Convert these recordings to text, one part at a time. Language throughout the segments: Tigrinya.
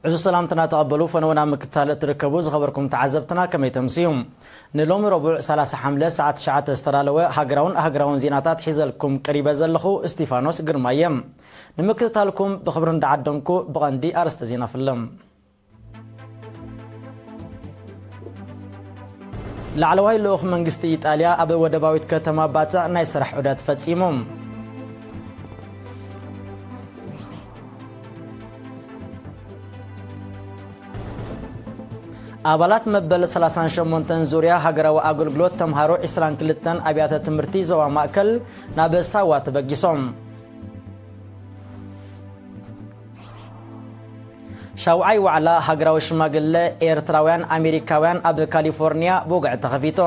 ብዙ ሰላምትና ተቐበሉ። ፈነወና ምክታል እትርከቡ ዝኸበርኩም ተዓዘብትና ከመይ ተምስዩ? ንሎሚ ረቡዕ ሰላሳ ሓምለ ሰዓት ትሽዓተ ዝተዳለወ ሃገራውን ኣህግራውን ዜናታት ሒዘልኩም ቀሪበ ዘለኹ እስቲፋኖስ ግርማ እየ። ንምክትታልኩም ብኽብሪ እንዳዓደንኩ ብቐንዲ ኣርእስተ ዜና ፍልም። ላዕለዋይ ልኡኽ መንግስቲ ኢጣልያ ኣብ ወደባዊት ከተማ ባጽዕ ናይ ስራሕ ዑደት ፈጺሙ። ኣባላት መበል ሰላሳን ሸሞንተን ዙርያ ሃገራዊ ኣገልግሎት ተምሃሮ ዒስራን ክልተን ኣብያተ ትምህርቲ ዞባ ማእከል ናብ ሳዋ ተበጊሶም። ሻውዓይ ዋዕላ ሃገራዊ ሽማግለ ኤርትራውያን ኣሜሪካውያን ኣብ ካሊፎርኒያ ብወግዒ ተኸፊቱ።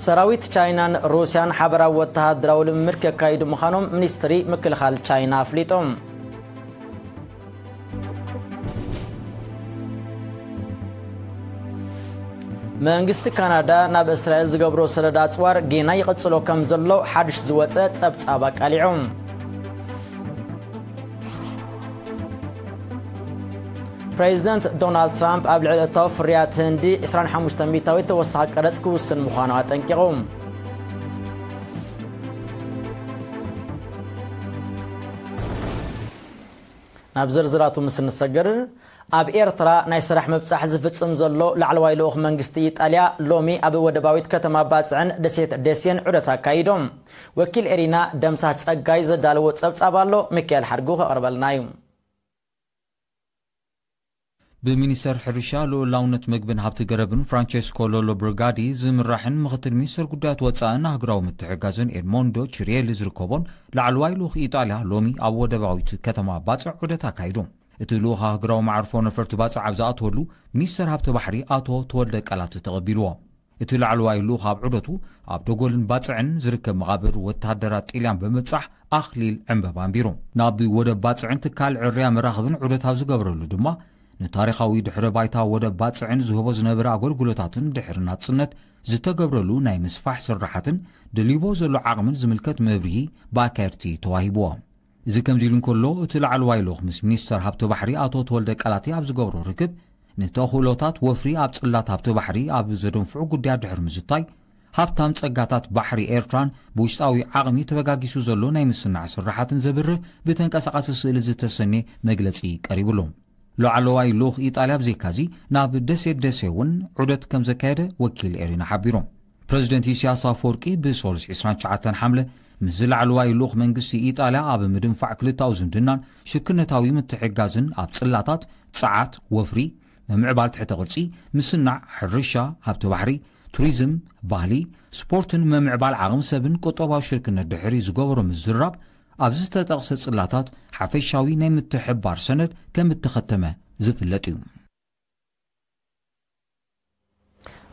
ሰራዊት ቻይናን ሩስያን ሓበራዊ ወተሃደራዊ ልምምድ ከካይዱ ምዃኖም ሚኒስትሪ ምክልኻል ቻይና ኣፍሊጡ። መንግስቲ ካናዳ ናብ እስራኤል ዝገብሮ ሰደድ ኣጽዋር ጌና ይቕጽሎ ከም ዘሎ ሓድሽ ዝወጸ ጸብጻብ ኣቃሊዑ። ፕሬዚደንት ዶናልድ ትራምፕ ኣብ ልዕሊ እታዊ ፍርያት ህንዲ ዕስራን ሓሙሽተ ሚእታዊት ተወሳኺ ቀረጽ ክውስን ምዃኑ ኣጠንቂቑ። ናብ ዝርዝራቱ ምስ እንሰግር፣ ኣብ ኤርትራ ናይ ስራሕ ምብጻሕ ዝፍጽም ዘሎ ላዕለዋይ ልኡኽ መንግስቲ ኢጣልያ ሎሚ ኣብ ወደባዊት ከተማ ባጽዕን ደሴት ደሴን ዑደት ኣካይዶም። ወኪል ኤሪና ደምሳት ጸጋይ ዘዳለዎ ጸብጻብ ኣሎ፣ ሚካኤል ሓድጉ ከቕርበልና እዩ። ብሚኒስተር ሕርሻ፣ ልኡላውነት ምግብን ሃብቲ ገረብን ፍራንቸስኮ ሎሎ ብርጋዲ ዝምራሕን ምኽትል ሚኒስተር ጉዳያት ወጻእን ኣህጉራዊ ምትሕግጋዝን ኤድሞንዶ ቺሪየሊ ዝርከቦን ላዕለዋይ ልኡኽ ኢጣልያ ሎሚ ኣብ ወደባዊት ከተማ ባጽዕ ዑደት ኣካይዱ። እቲ ልኡኽ ኣህጉራዊ መዓርፎ ነፈርቲ ባጽዕ ኣብ ዝኣተወሉ፣ ሚኒስተር ሃብቲ ባሕሪ ኣቶ ተወልደ ቀላት ተቐቢልዎ። እቲ ላዕለዋይ ልኡኽ ኣብ ዑደቱ ኣብ ደጎልን ባጽዕን ዝርከብ መቓብር ወተሃደራት ጢልያን ብምብጻሕ ኣኽሊል ዕምበባ ኣንቢሩ። ናብ ወደብ ባጽዕን ትካል ዕርያ መራኽብን ዑደት ኣብ ዝገበረሉ ድማ፣ ንታሪኻዊ ድሕረ ባይታ ወደብ ባጽዕን ዝህቦ ዝነበረ ኣገልግሎታትን ድሕሪ ናጽነት ዝተገብረሉ ናይ ምስፋሕ ስራሓትን ደልይዎ ዘሎ ዓቕምን ዝምልከት መብርሂ ብኣካየድቲ ተዋሂብዎ። እዚ ከምዚ ኢሉ እንከሎ፣ እቲ ላዕለዋይ ልኡኽ ምስ ሚኒስተር ሃብቲ ባሕሪ ኣቶ ተወልደ ቀላቲ ኣብ ዝገብሮ ርክብ፣ ንተኽእሎታት ወፍሪ ኣብ ጽላት ሃብቲ ባሕሪ ኣብ ዘደንፍዑ ጉዳያት ድሕሪ ምዝታይ፣ ሃብታም ጸጋታት ባሕሪ ኤርትራን ብውሽጣዊ ዓቕሚ ተበጋጊሱ ዘሎ ናይ ምስናዕ ስራሓትን ዘብርህ ብተንቀሳቓሲ ስእሊ ዝተሰንየ መግለጺ ቀሪብሉ። ላዕለዋይ ልኡኽ ኢጣልያ ብዘይካዚ ናብ ደሴት ደሴ እውን ዑደት ከም ዘካየደ ወኪል ኤሪና ሓቢሩ። ፕረዚደንት ኢሳያስ ኣፈወርቂ ብሰሉስ ዕስራን ትሽዓተን ሓምለ ምስ ላዕለዋይ ልኡኽ መንግስቲ ኢጣልያ ኣብ ምድንፋዕ ክልታዊ ዝምድናን ሽክነታዊ ምትሕግጋዝን ኣብ ጽላታት፣ ጸዓት፣ ወፍሪ፣ ምምዕባል ትሕተ ቅርጺ፣ ምስናዕ፣ ሕርሻ፣ ሃብቲ ባሕሪ፣ ቱሪዝም፣ ባህሊ፣ ስፖርትን ምምዕባል ዓቕሚ ሰብን ቁጠባዊ ሽርክነት ድሕሪ ዝገበሮ ምዝራብ፣ ኣብ ዝተጠቕሰ ጽላታት ሓፈሻዊ ናይ ምትሕብባር ሰነድ ከም እተኸተመ ዝፍለጥ እዩ።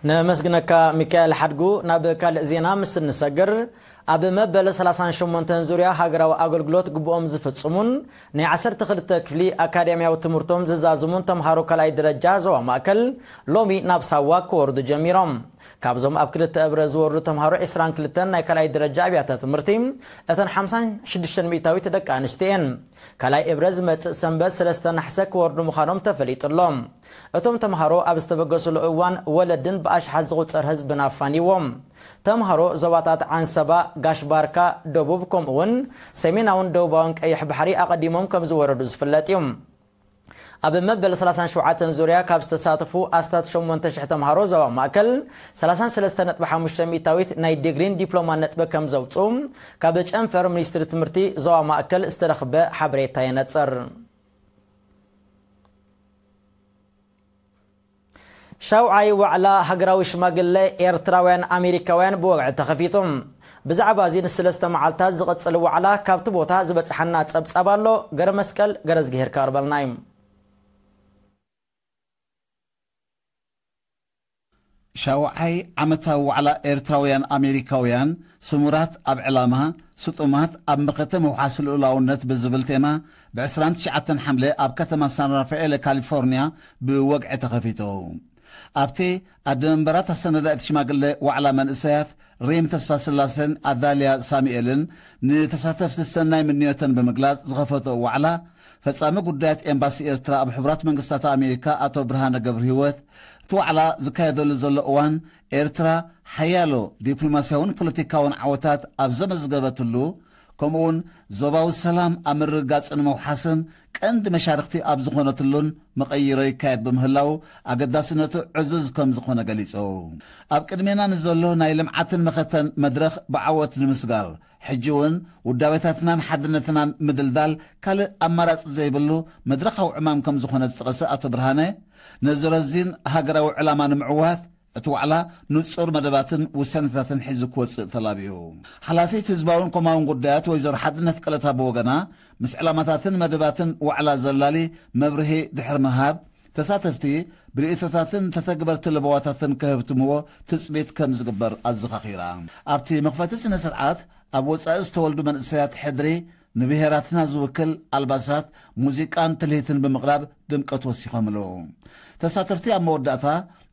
ነመስግነካ ሚካኤል ሓድጉ። ናብ ካልእ ዜና ምስ እንሰግር፣ ኣብ መበል ሰላሳን ሸሞንተን ዙርያ ሃገራዊ ኣገልግሎት ግቡኦም ዝፍጽሙን ናይ ዓሰርተ ክልተ ክፍሊ ኣካዳሚያዊ ትምህርቶም ዝዛዝሙን ተምሃሮ ካልኣይ ደረጃ ዞባ ማእከል ሎሚ ናብ ሳዋ ክወርዱ ጀሚሮም። ካብዞም ኣብ ክልተ እብረ ዝወርዱ ተምሃሮ ዕስራን ክልተን ናይ ካልኣይ ደረጃ ኣብያተ ትምህርቲ፣ እተን ሓምሳን ሽዱሽተን ሚእታዊት ደቂ ኣንስትዮ እየን። ካልኣይ እብረ ዝመጽእ ሰንበት ሰለስተ ናሕሰ ክወርዱ ምዃኖም ተፈሊጡ ኣሎ። እቶም ተምሃሮ ኣብ ዝተበገስሉ እዋን ወለድን ብኣሽሓት ዝቑጸር ህዝብን ኣፋንይዎም። ተምሃሮ ዞባታት ዓንሰባ፣ ጋሽ ባርካ፣ ደቡብ ከምኡውን ሰሜናውን ደቡባውን ቀይሕ ባሕሪ ኣቐዲሞም ከም ዝወረዱ ዝፍለጥ እዩ። ኣብ መበል ሰላሳን ሸውዓተን ዙርያ ካብ ዝተሳተፉ ኣስታት ሸሞንተ ሽሕ ተምሃሮ ዞባ ማእከል፣ ሰላሳን ሰለስተ ነጥቢ ሓሙሽተ ሚእታዊት ናይ ዲግሪን ዲፕሎማን ነጥቢ ከም ዘውጽኡ ካብ ጨንፈር ሚኒስትሪ ትምህርቲ ዞባ ማእከል ዝተረኽበ ሓበሬታ የነጽር። ሻውዓይ ዋዕላ ሃገራዊ ሽማግለ ኤርትራውያን ኣሜሪካውያን ብወግዒ ተኸፊቱ። ብዛዕባ እዚ ንሰለስተ መዓልታት ዝቕጽል ዋዕላ ካብቲ ቦታ ዝበጽሓና ጸብጻብ ኣሎ። ገረ መስቀል ገረዝግሄር ከቕርበልና እዩ። ሻውዓይ ዓመታዊ ዋዕላ ኤርትራውያን ኣሜሪካውያን፣ ስሙራት ኣብ ዕላማ፣ ስጡማት ኣብ መኸተ ምውሓስ ልኡላውነት ብዝብል ቴማ፣ ብ ዕስራን ትሽዓተን ሓምለ ኣብ ከተማ ሳን ራፋኤል ካሊፎርኒያ ብወግዒ ተኸፊቱ። ኣብቲ ኣደ መንበራት ኣሰናዳኢት ሽማግለ ዋዕላ መንእሰያት ሬም ተስፋስላሰን ኣዳልያ ሳሙኤልን ንተሳተፍቲ ሰናይ ምንዮተን ብምግላጽ ዝኸፈተኦ ዋዕላ፣ ፈጻሚ ጉዳያት ኤምባሲ ኤርትራ ኣብ ሕቡራት መንግስታት ኣሜሪካ ኣቶ ብርሃነ ገብረ ህይወት፣ እቲ ዋዕላ ዝካየደሉ ዘሎ እዋን፣ ኤርትራ ሓያሎ ዲፕሎማስያውን ፖለቲካውን ዓወታት ኣብ ዘመዝገበትሉ፣ ከምኡውን ዞባዊ ሰላም ኣብ ምርግጋጽን ምውሓስን ቀንዲ መሻርክቲ ኣብ ዝኾነትሉን መቐይሮ ይካየድ ብምህላው፣ ኣገዳስነቱ ዕዙዝ ከም ዝኾነ ገሊጹ። ኣብ ቅድሜና ንዘሎ ናይ ልምዓትን መኸተን መድረኽ ብዓወት ንምስጋር፣ ሕጂ እውን ውዳቤታትናን ሓድነትናን ምድልዳል ካልእ ኣማራጺ ዘይብሉ መድረኻዊ ዕማም ከም ዝኾነ ዝጠቐሰ ኣቶ ብርሃነ፣ ነዚ ረዚን ሃገራዊ ዕላማ ንምዕዋት እቲ ዋዕላ ንጹር መደባትን ውሳነታትን ሒዙ ክወጽእ ተላብዩ። ሓላፊት ህዝባውን ኮማውን ጉዳያት ወይዘሮ ሓድነት ቀለታ ብወገና፣ ምስ ዕላማታትን መደባትን ዋዕላ ዘላሊ መብርሂ ድሕሪ ምሃብ፣ ተሳተፍቲ ብርእይቶታትን ተተግበርቲ ለበዋታትን ከህብትምዎ ትጽቢት ከም ዝግበር ኣዘኻኺራ። ኣብቲ መኽፈቲ ስነ ስርዓት፣ ኣብ ወጻኢ ዝተወልዱ መንእሰያት ሕድሪ ንብሄራትና ዝውክል ኣልባሳት፣ ሙዚቃን ትልሂትን ብምቕራብ ድምቀት ወሲኾምሉ። ተሳተፍቲ ኣብ መወዳእታ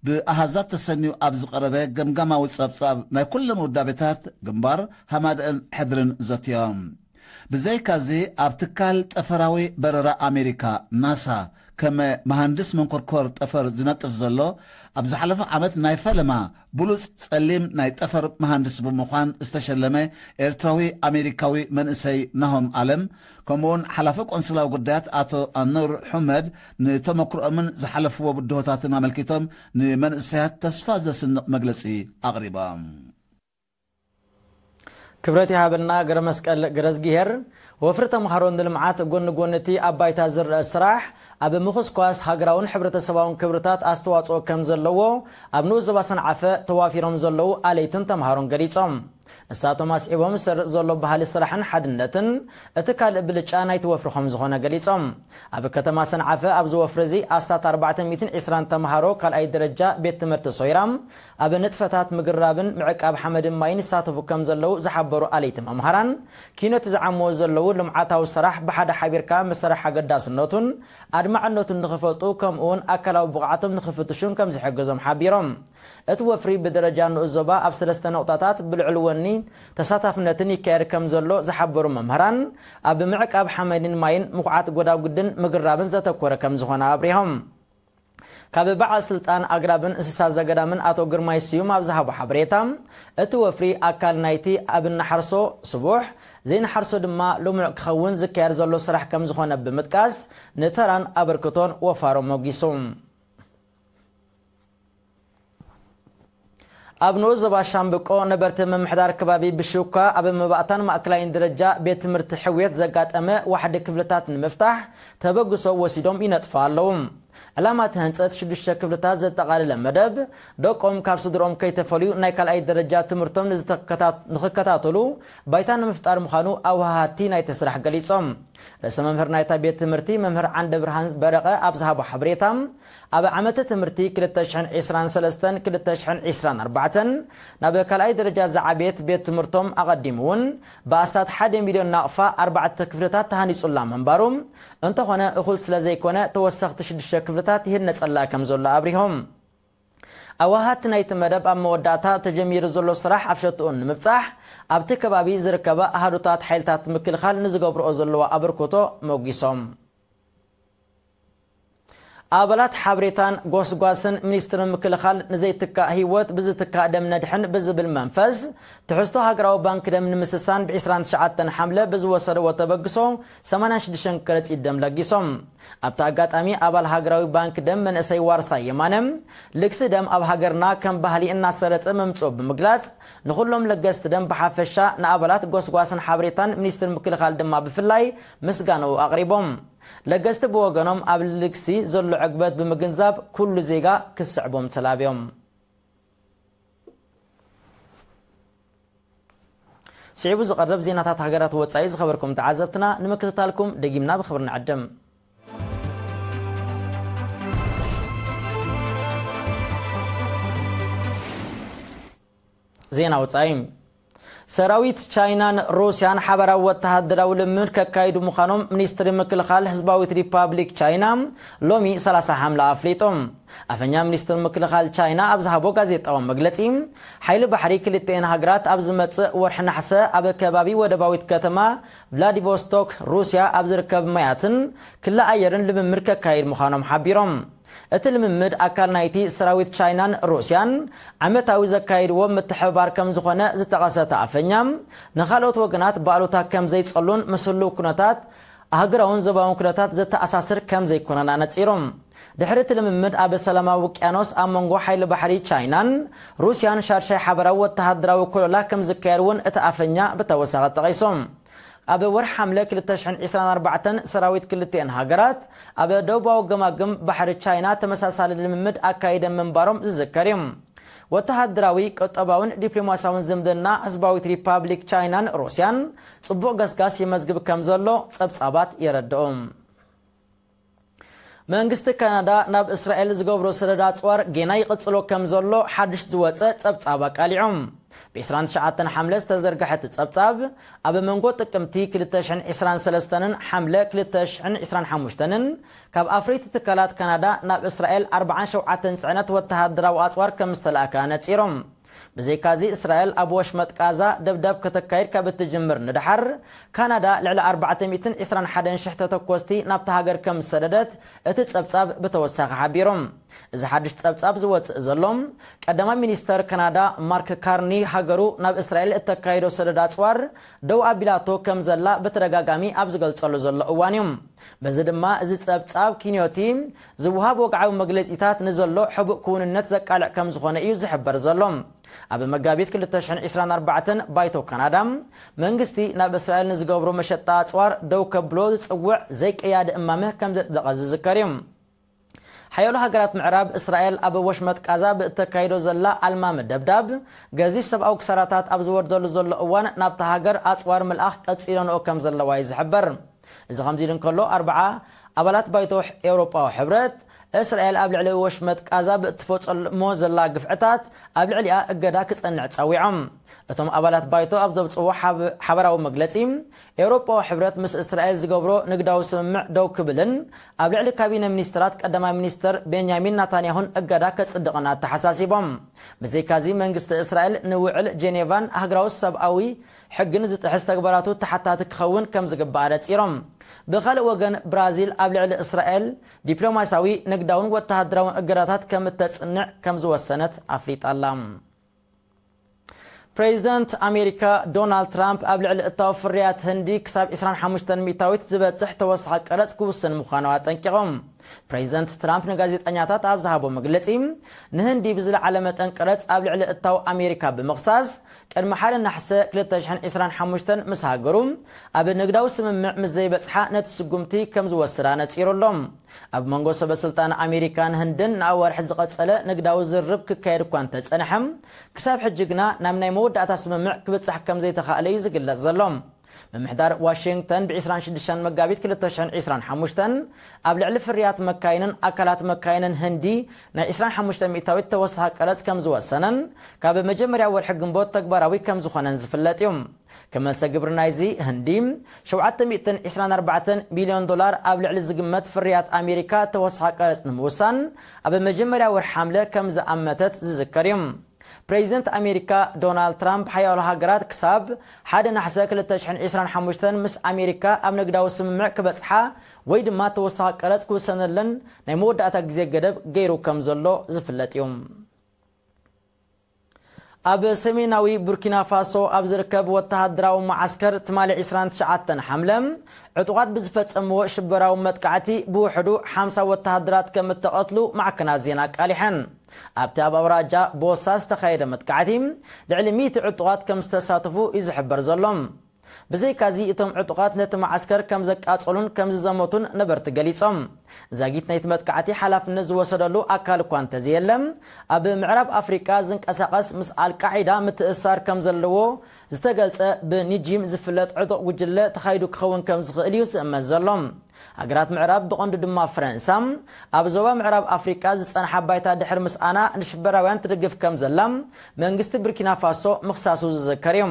ብኣሃዛት ተሰንዩ ኣብ ዝቐረበ ገምጋማዊ ጸብጻብ ናይ ኩለን ውዳቤታት ግንባር፣ ሃማደአን ሕድርን ዘትዮም። ብዘይካዚ ኣብ ትካል ጠፈራዊ በረራ ኣሜሪካ ናሳ ከም መሃንድስ መንኮርኮር ጠፈር ዝነጥፍ ዘሎ ኣብ ዝሓለፈ ዓመት ናይ ፈለማ ብሉጽ ጸሊም ናይ ጠፈር መሃንድስ ብምዃን ዝተሸለመ ኤርትራዊ ኣሜሪካዊ መንእሰይ ናሆም ኣለም፣ ከምኡውን ሓላፊ ቆንስላዊ ጉዳያት ኣቶ ኣኑር ሑመድ ንተመክሮኦምን ዝሓለፍዎ ብድሆታትን ኣመልኪቶም ንመንእሰያት ተስፋ ዘስንቕ መግለጺ ኣቕሪቦም። ክብረት ይሃበልና ገረ መስቀል ገረዝጊሄር። ወፍሪ ተምሃሮ ንልምዓት ጎኒ ጎኒ እቲ ኣብ ባይታ ዝረአ ስራሕ ኣብ ምኹስኳስ ሃገራውን ሕብረተሰባውን ክብርታት ኣስተዋፅኦ ከም ዘለዎ ኣብ ንኡስ ዞባ ሰንዓፈ ተዋፊሮም ዘለዉ ኣለይትን ተምሃሮን ገሊጾም። ንሳቶም ኣስዒቦም ዝሰርጽ ዘሎ ባህሊ ስራሕን ሓድነትን እቲ ካልእ ብልጫ ናይቲ ወፍሪ ከም ዝኾነ ገሊጾም። ኣብ ከተማ ሰንዓፈ ኣብዚ ወፍሪ እዚ ኣስታት ኣርባዕተ ሚእትን ዕስራን ተምሃሮ ካልኣይ ደረጃ ቤት ትምህርቲ ሶይራ ኣብ ንጥፈታት ምግራብን ምዕቃብ ሓመድን ማይን ይሳተፉ ከም ዘለዉ ዝሓበሩ ኣለይቲ መምሃራን፣ ኪኖት ዝዓምዎ ዘለዉ ልምዓታዊ ስራሕ ብሓደ ሓቢርካ ምስራሕ ኣገዳስነቱን ኣድማዕነቱን ንኽፈልጡ፣ ከምኡውን ኣካላዊ ብቕዓቶም ንኽፍትሹን ከም ዝሕግዞም ሓቢሮም። እቲ ወፍሪ ብደረጃ ንኡስ ዞባ ኣብ ሰለስተ ነቑጣታት ብልዑል ወኒ ተሳታፍነትን ይካየድ ከም ዘሎ ዝሓበሩ መምህራን፣ ኣብ ምዕቃብ ሓመድን ማይን ምኹዓት ጎዳጉድን ምግራብን ዘተኮረ ከም ዝኾነ ኣብሪሆም። ካብ በዓል ስልጣን ኣግራብን እንስሳ ዘገዳምን ኣቶ ግርማይ ስዩም ኣብ ዝሃቦ ሓበሬታ፣ እቲ ወፍሪ ኣካል ናይቲ ኣብ እንሓርሶ ስቡሕ፣ ዘይንሓርሶ ድማ ልሙዕ ክኸውን ዝካየድ ዘሎ ስራሕ ከም ዝኾነ ብምጥቃስ፣ ንተራን ኣበርክቶን ወፋሮ ሞጊሱ። ኣብ ንኡስ ዞባ ሻምብቆ ነበርቲ ምምሕዳር ከባቢ ብሹኳ ኣብ መባእታን ማእከላይን ደረጃ ቤት ትምህርቲ ሕውየት ዘጋጠመ ዋሕዲ ክፍልታት ንምፍታሕ ተበግሶ ወሲዶም ይነጥፉ ኣለዉ። ዕላማ እቲ ህንጸት ሽዱሽተ ክፍልታት ዘጠቓለለ መደብ፣ ደቆም ካብ ስድርኦም ከይተፈልዩ ናይ ካልኣይ ደረጃ ትምህርቶም ንዝተከታ-፣ ንኽከታተሉ ባይታ ንምፍጣር ምዃኑ ኣወሃሃድቲ ናይቲ ስራሕ ገሊጾም። ርእሰ መምህር ናይታ ቤት ትምህርቲ መምህር ዓንደ ብርሃን በረቐ ኣብ ዝሃቦ ሓበሬታ፣ ኣብ ዓመተ ትምህርቲ ክልተ ሽሕን ዕስራን ሰለስተን ክልተ ሽሕን ዕስራን ኣርባዕተን ናብ ካልኣይ ደረጃ ዝዓበየት ቤት ትምህርቶም ኣቐዲሙ እውን ብኣስታት ሓደ ሚልዮን ናቕፋ ኣርባዕተ ክፍልታት ተሃኒጹላ ምንባሩ፣ እንተኾነ እኹል ስለ ዘይኮነ ተወሰኽቲ ሽዱሽተ ክፍልታት ይህነጸላ ከም ዘሎ ኣብሪሆም። ኣዋሃድቲ ናይቲ መደብ ኣብ መወዳእታ ተጀሚሩ ዘሎ ስራሕ ኣብ ሸትኡን ንምብጻሕ ኣብቲ ከባቢ ዝርከባ ኣሃዱታት ሓይልታት ምክልኻል ንዝገብርኦ ዘለዋ ኣበርክቶ መጒሶም። ኣባላት ሓበሬታን ጎስጓስን ሚኒስትሪ ምክልኻል ንዘይትካእ ህይወት ብዝትካእ ደም ነድሕን ብዝብል መንፈስ ትሕዝቶ ሃገራዊ ባንክ ደም ንምስሳን ብ ዕስራን ትሽዓተን ሓምለ ብዝወሰድዎ ተበግሶ ሰማንያን ሽዱሽተን ከረጺት ደም ለጊሶም። ኣብቲ ኣጋጣሚ ኣባል ሃገራዊ ባንክ ደም መንእሰይ ዋርሳይ የማነ፣ ልግሲ ደም ኣብ ሃገርና ከም ባህሊ እናሰረጸ ምምጽኡ ብምግላጽ፣ ንኹሎም ለገስቲ ደም ብሓፈሻ፣ ንኣባላት ጎስጓስን ሓበሬታን ሚኒስትሪ ምክልኻል ድማ ብፍላይ ምስጋንኡ ኣቕሪቦም። ለገስቲ ብወገኖም ኣብ ልግሲ ዘሎ ዕግበት ብምግንዛብ ኩሉ ዜጋ ክስዕቦም ተላብዮም። ስዒቡ ዝቐርብ ዜናታት ሃገራት ወጻኢ ዝኸበርኩም ተዓዘብትና ንምክትታልኩም ደጊምና ብኽብሪ ንዕድም። ዜና ወጻኢ። ሰራዊት ቻይናን ሩስያን ሓበራዊ ወተሃደራዊ ልምምድ ከካይዱ ምዃኖም ሚኒስትሪ ምክልኻል ህዝባዊት ሪፓብሊክ ቻይና ሎሚ ሰላሳ ሓምለ ኣፍሊጡ። ኣፈኛ ሚኒስትሪ ምክልኻል ቻይና ኣብ ዝሃቦ ጋዜጣዊ መግለጺ፣ ሓይሊ ባሕሪ ክልቲኤን ሃገራት ኣብ ዝመጽእ ወርሒ ነሓሰ ኣብ ከባቢ ወደባዊት ከተማ ቭላዲቮስቶክ ሩስያ ኣብ ዝርከብ ማያትን ክሊ ኣየርን ልምምድ ከካይድ ምዃኖም ሓቢሮም። እቲ ልምምድ ኣካል ናይቲ ሰራዊት ቻይናን ሩስያን ዓመታዊ ዘካይድዎ ምትሕብባር ከም ዝኾነ ዝጠቐሰ እቲ ኣፈኛ፣ ንኻልኦት ወገናት ብኣሉታ ከም ዘይጸሉን ምስ ህልው ኩነታት ኣህጉራውን ዞባውን ኩነታት ዘተኣሳስር ከም ዘይኮነን ኣነጺሩ። ድሕሪ እቲ ልምምድ ኣብ ሰላማዊ ውቅያኖስ ኣብ መንጎ ሓይሊ ባሕሪ ቻይናን ሩስያን ሻድሻይ ሓበራዊ ወተሃደራዊ ኮለላ ከም ዝካየድ እውን እቲ ኣፈኛ ብተወሳኺ ጠቒሱ። ኣብ ወርሒ ሓምለ ክልተ ሽሕን ዕስራን ኣርባዕተን ሰራዊት ክልቲኤን ሃገራት ኣብ ደቡባዊ ገማግም ባሕሪ ቻይና ተመሳሳሊ ልምምድ ኣካይደን ምንባሮም ዝዝከር እዩ። ወተሃደራዊ፣ ቁጠባውን ዲፕሎማሲያውን ዝምድና ህዝባዊት ሪፓብሊክ ቻይናን ሩስያን ጽቡቕ ገስጋስ ይመዝግብ ከም ዘሎ ጸብጻባት የረድኡ። መንግስቲ ካናዳ ናብ እስራኤል ዝገብሮ ሰደድ ኣጽዋር ጌና ይቕጽሎ ከም ዘሎ ሓድሽ ዝወጸ ጸብጻብ ኣቃሊዑ። ብ ዕስራን ትሽዓተን ሓምለ ዝተዘርግሐ እቲ ጸብጻብ፣ ኣብ መንጎ ጥቅምቲ ክልተ ሽሕን ዕስራን ሰለስተን ሓምለ ክልተ ሽሕን ዕስራን ሓሙሽተን ካብ ኣፍረይቲ ትካላት ካናዳ ናብ እስራኤል ኣርባዓን ሸውዓተን ጽዕነት ወተሃደራዊ ኣጽዋር ከም ዝተላእከ ኣነጺሮም። ብዘይካዚ፣ እስራኤል ኣብ ወሽመጥ ቃዛ ደብዳብ ከተካይድ ካብ እትጅምር ንደሓር፣ ካናዳ ልዕሊ ኣርባዕተ ሚእትን ዕስራን ሓደን ሽሕ ተተኮስቲ ናብታ ሃገር ከም ዝሰደደት እቲ ጸብጻብ ብተወሳኺ ሓቢሩ። እዚ ሓድሽ ጸብጻብ ዝወጽእ ዘሎ፣ ቀዳማይ ሚኒስተር ካናዳ ማርክ ካርኒ ሃገሩ ናብ እስራኤል እተካይዶ ሰደድ ኣጽዋር ደው ኣቢላቶ ከም ዘላ ብተደጋጋሚ ኣብ ዝገልጸሉ ዘሎ እዋን እዩ። በዚ ድማ፣ እዚ ጸብጻብ ኪንዮቲ ዝወሃብ ወግዓዊ መግለጺታት ንዘሎ ሕቡእ ክውንነት ዘቃልዕ ከም ዝኾነ እዩ ዝሕበር ዘሎ። ኣብ መጋቢት ክልተ ሽሕን ዕስራን ኣርባዕተን ባይቶ ካናዳ፣ መንግስቲ ናብ እስራኤል ንዝገብሮ መሸጣ ኣጽዋር ደው ከብሎ ዝጽውዕ ዘይቀያዲ እማመ ከም ዘጽደቐ ዝዝከር እዩ። ሓያሎ ሃገራት ምዕራብ፣ እስራኤል ኣብ ወሽመጥ ቃዛ ብእተካይዶ ዘላ ኣልማሚ ደብዳብ፣ ገዚፍ ሰብኣዊ ክሳራታት ኣብ ዝወርደሉ ዘሎ እዋን፣ ናብታ ሃገር ኣጽዋር ምልኣኽ ቀጺለንኦ ከም ዘለዋ እዩ ዝሕበር። እዚ ከምዚ ኢሉ እንከሎ፣ ኣርብዓ ኣባላት ባይቶ ኤውሮጳዊ ሕብረት፣ እስራኤል ኣብ ልዕሊ ወሽመጥ ቃዛ ብእትፈጸሞ ዘላ ግፍዕታት ኣብ ልዕሊኣ እገዳ ክጸንዕ ጸዊዖም። እቶም ኣባላት ባይቶ ኣብ ዘውጽዎ ሓብ-፣ ሓበራዊ መግለጺ፣ ኤውሮጳዊ ሕብረት ምስ እስራኤል ዝገብሮ ንግዳዊ ስምምዕ ደው ክብልን ኣብ ልዕሊ ካቢነ ሚኒስትራት ቀዳማይ ሚኒስትር ቤንያሚን ናታንያሁን እገዳ ከጽድቕን ኣተሓሳሲቦም። ብዘይካዚ፣ መንግስቲ እስራኤል ንውዕል ጄኔቫን ሃገራዊ ሰብኣዊ ሕግን ዝጥሕስ ተግባራቱ ተሓታቲ ክኸውን ከም ዝግባእ ኣነጺሮም። ብኻልእ ወገን፣ ብራዚል ኣብ ልዕሊ እስራኤል ዲፕሎማሲያዊ፣ ንግዳውን ወተሃደራውን እገዳታት ከም እተጽንዕ ከም ዝወሰነት ኣፍሊጣ ኣላ። ፕሬዚደንት ኣሜሪካ ዶናልድ ትራምፕ ኣብ ልዕሊ እታዊ ፍርያት ህንዲ ክሳብ ዕስራን ሓሙሽተን ሚእታዊት ዝበጽሕ ተወሳኺ ቀረጽ ክውስን ምዃኑ ኣጠንቂቖም። ፕሬዚደንት ትራምፕ ንጋዜጠኛታት ኣብ ዝሃቦ መግለጺ፣ ንህንዲ ብዝለዓለ መጠን ቀረጽ ኣብ ልዕሊ እታዊ ኣሜሪካ ብምኽሳስ፣ ቅድሚ ሓደ ነሓሰ ክልተ ሽሕን ዕስራን ሓሙሽተን ምስ ሃገሩ ኣብ ንግዳዊ ስምምዕ ምስ ዘይበጽሓ፣ ነቲ ስጉምቲ ከም ዝወስድ ኣነጺሩ ኣሎ። ኣብ መንጎ ሰበ ስልጣን ኣሜሪካን ህንድን ንኣዋርሕ ዝቐጸለ ንግዳዊ ዝርርብ ክካየድ እኳ እንተጸንሐ፣ ክሳብ ሕጂ ግና ናብ ናይ መወዳእታ ስምምዕ ክብጻሕ ከም ዘይተኻእለ እዩ ዝግለጽ ዘሎ። ምምሕዳር ዋሽንግተን ብ ዕስራን ሽዱሽተን መጋቢት ክልተ ሽሕን ዕስራን ሓሙሽተን ኣብ ልዕሊ ፍርያት መካይንን ኣካላት መካይንን ህንዲ ናይ ዕስራን ሓሙሽተ ሚእታዊት ተወሳኺ ቀረጽ ከም ዝወሰነን ካብ መጀመርያ ወርሒ ግንቦት ተግባራዊ ከም ዝኾነን ዝፍለጥ እዩ። ከም መልሰ ግብሪ ናይዚ፣ ህንዲ ሸውዓተ ሚእትን ዕስራን ኣርባዕተን ሚልዮን ዶላር ኣብ ልዕሊ ዝግመት ፍርያት ኣሜሪካ ተወሳኺ ቀረጽ ንምውሳን ኣብ መጀመርያ ወርሒ ሓምለ ከም ዝኣመተት ዝዝከር እዩ። ፕሬዚደንት ኣሜሪካ ዶናልድ ትራምፕ፣ ሓያሎ ሃገራት ክሳብ ሓደ ነሓሰ ክልተ ሽሕን ዕስራን ሓሙሽተን ምስ ኣሜሪካ ኣብ ንግዳዊ ስምምዕ ክበጽሓ ወይ ድማ ተወሳኺ ቀረጽ ክውሰነለን ናይ መወዳእታ ግዜ ገደብ ገይሩ ከም ዘሎ ዝፍለጥ እዩ። ኣብ ሰሜናዊ ቡርኪና ፋሶ ኣብ ዝርከብ ወተሃደራዊ መዓስከር ትማሊ ዕስራን ትሽዓተን ሓምለ ዕጡቓት ብዝፈጸምዎ ሽበራዊ መጥቃዕቲ ብውሕዱ ሓምሳ ወተሃደራት ከም እተቐትሉ ማዕከናት ዜና ኣቃሊሐን። ኣብቲ ኣብ ኣውራጃ ቦሳ ዝተኻየደ መጥቃዕቲ ልዕሊ ሚእቲ ዕጡቓት ከም ዝተሳተፉ እዩ ዝሕበር ዘሎ። ብዘይካዚ፣ እቶም ዕጡቓት ነቲ መዓስከር ከም ዘቃጸሉን ከም ዝዘመቱን ነበርቲ ገሊጾም። ዛጊት ናይቲ መጥቃዕቲ ሓላፍነት ዝወሰደሉ ኣካል እኳ እንተዘየለ፣ ኣብ ምዕራብ ኣፍሪቃ ዝንቀሳቐስ ምስ ኣልቃዒዳ ምትእስሳር ከም ዘለዎ ዝተገልጸ ብኒጂም ዝፍለጥ ዕጡቕ ጉጅለ ተኻይዱ ክኸውን ከም ዝኽእል እዩ ዝእመት ዘሎ። ሃገራት ምዕራብ፣ ብቐንዱ ድማ ፈረንሳ፣ ኣብ ዞባ ምዕራብ ኣፍሪቃ ዝጸንሓ ባይታ ድሕሪ ምስኣና፣ ንሽበራውያን ትድግፍ ከም ዘላ መንግስቲ ብርኪና ፋሶ ምኽሳሱ ዝዝከር እዩ።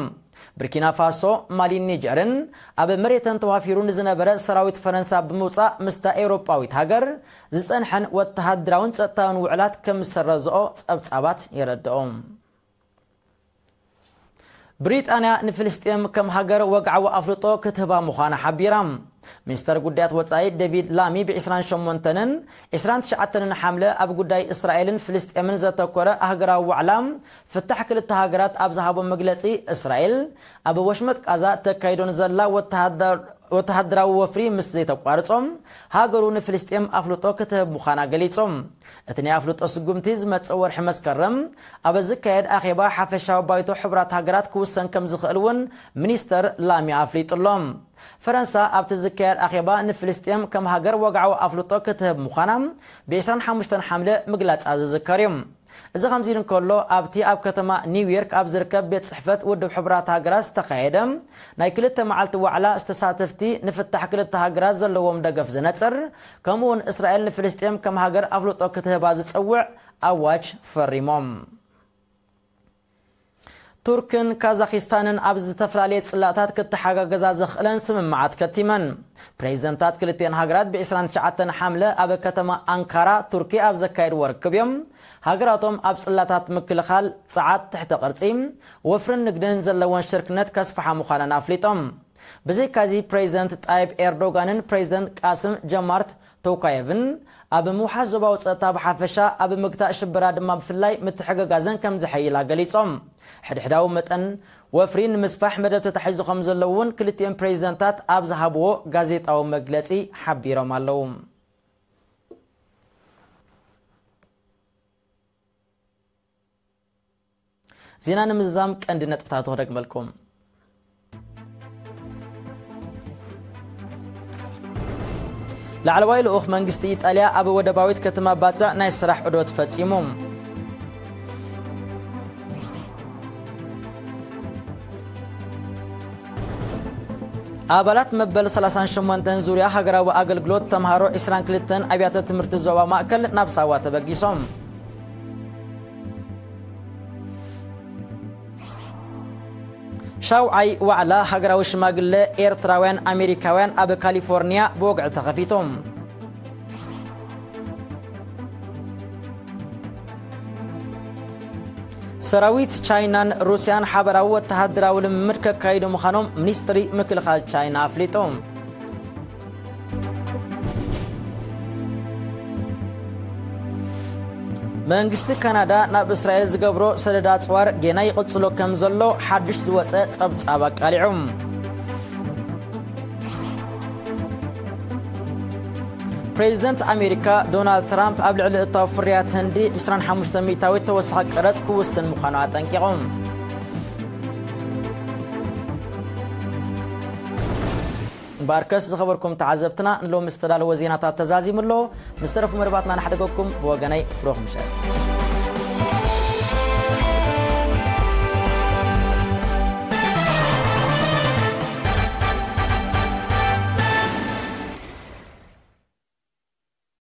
ብርኪና ፋሶ፣ ማሊን ኒጀርን ኣብ መሬተን ተዋፊሩ ንዝነበረ ሰራዊት ፈረንሳ ብምውጻእ፣ ምስታ ኤውሮጳዊት ሃገር ዝጸንሐን ወተሃደራውን ጸጥታውን ውዕላት ከም ዝሰረዝኦ ጸብጻባት የረድኦ። ብሪጣንያ ንፍልስጤም ከም ሃገር ወግዓዊ ኣፍልጦ ክትህባ ምዃና ሓቢራ። ሚኒስተር ጉዳያት ወጻኢ ዴቪድ ላሚ ብ ዕስራን ሸሞንተንን ዕስራን ትሽዓተንን ሓምለ ኣብ ጉዳይ እስራኤልን ፍልስጤምን ዘተኮረ ኣህገራዊ ዋዕላ ፍታሕ ክልተ ሃገራት ኣብ ዝሃቦ መግለጺ፣ እስራኤል ኣብ ወሽመጥ ቃዛ ተካይዶ ንዘላ ወተሃደር-፣ ወተሃደራዊ ወፍሪ ምስ ዘይተቋርጾ፣ ሃገሩ ንፍልስጤም ኣፍልጦ ክትህብ ምዃና ገሊጹ። እቲ ናይ ኣፍልጦ ስጉምቲ ዝመጽእ ወርሒ መስከረም ኣብ ዝካየድ ኣኼባ ሓፈሻዊ ባይቶ ሕቡራት ሃገራት ክውሰን ከም ዝኽእል እውን ሚኒስተር ላሚ ኣፍሊጡ ኣሎ። ፈረንሳ ኣብቲ ዝካየድ ኣኼባ ንፍልስጤም ከም ሃገር ወግዓዊ ኣፍልጦ ክትህብ ምዃና ብ ዕስራን ሓሙሽተን ሓምለ ምግላጻ ዝዝከር እዩ። እዚ ከምዚ ኢሉ እንከሎ፣ ኣብቲ ኣብ ከተማ ኒውዮርክ ኣብ ዝርከብ ቤት ጽሕፈት ውድብ ሕቡራት ሃገራት ዝተኻየደ ናይ ክልተ መዓልቲ ዋዕላ፣ ዝተሳተፍቲ ንፍታሕ ክልተ ሃገራት ዘለዎም ደገፍ ዘነጽር፣ ከምኡውን እስራኤል ንፍልስጤም ከም ሃገር ኣፍልጦ ክትህባ ዝጸውዕ ኣዋጅ ፈሪሞም። ቱርክን ካዛኺስታንን ኣብ ዝተፈላለየ ጽላታት ክተሓጋገዛ ዘኽእለን ስምምዓት ከቲመን። ፕሬዚደንታት ክልቲአን ሃገራት ብ ዕስራን ትሽዓተን ሓምለ ኣብ ከተማ ኣንካራ ቱርኪ ኣብ ዘካየድዎ ርክብ እዮም፣ ሃገራቶም ኣብ ጽላታት ምክልኻል፣ ጸዓት ትሕተ ቅርጺ፣ ወፍርን ንግድን ዘለወን ሽርክነት ከስፍሓ ምዃነን ኣፍሊጦም። ብዘይካዚ፣ ፕሬዚደንት ጣይብ ኤርዶጋንን ፕሬዚደንት ቃስም ጀማርት ቶካየቭን ኣብ ምውሓስ ዞባዊ ጸጥታ ብሓፈሻ፣ ኣብ ምግታእ ሽበራ ድማ ብፍላይ ምትሕግጋዘን ከም ዘሐይላ ገሊጾም። ሕድሕዳዊ መጠን ወፍሪ ንምስፋሕ መደብ ተታሒዙ ከም ዘሎ እውን ክልቲኦም ፕሬዚደንታት ኣብ ዝሃብዎ ጋዜጣዊ መግለጺ ሓቢሮም ኣለዉ። ዜና ንምዝዛም ቀንዲ ነጥብታቱ ክደግመልኩም። ላዕለዋይ ልኡኽ መንግስቲ ኢጣልያ ኣብ ወደባዊት ከተማ ባጽዕ ናይ ስራሕ ዑደት ፈጺሙ። ኣባላት መበል ሰላሳን ሸሞንተን ዙርያ ሃገራዊ ኣገልግሎት ተምሃሮ ዕስራን ክልተን ኣብያተ ትምህርቲ ዞባ ማእከል ናብ ሳዋ ተበጊሶም። ሻውዓይ ዋዕላ ሃገራዊ ሽማግለ ኤርትራውያን ኣሜሪካውያን ኣብ ካሊፎርኒያ ብወግዒ ተኸፊቱ። ሰራዊት ቻይናን ሩስያን ሓበራዊ ወተሃደራዊ ልምምድ ከካይዱ ምዃኖም ሚኒስትሪ ምክልኻል ቻይና ኣፍሊጡ። መንግስቲ ካናዳ ናብ እስራኤል ዝገብሮ ሰደድ ኣጽዋር ጌና ይቕጽሎ ከም ዘሎ ሓድሽ ዝወጸ ጸብጻብ ኣቃሊዑ። ፕሬዚደንት ኣሜሪካ ዶናልድ ትራምፕ ኣብ ልዕሊ እታዊ ፍርያት ህንዲ ዕስራን ሓሙሽተ ሚእታዊት ተወሳኺ ቀረጽ ክውስን ምዃኑ ኣጠንቂቑ። እምበኣርከስ ዝኸበርኩም ተዓዘብትና፣ ንሎሚ ዝተዳለወ ዜናታት ተዛዚሙ ኣሎ። ምስ ተረፉ መደባትና ንሓድገኩም። ብወገነይ ብሩኽ ምሸት።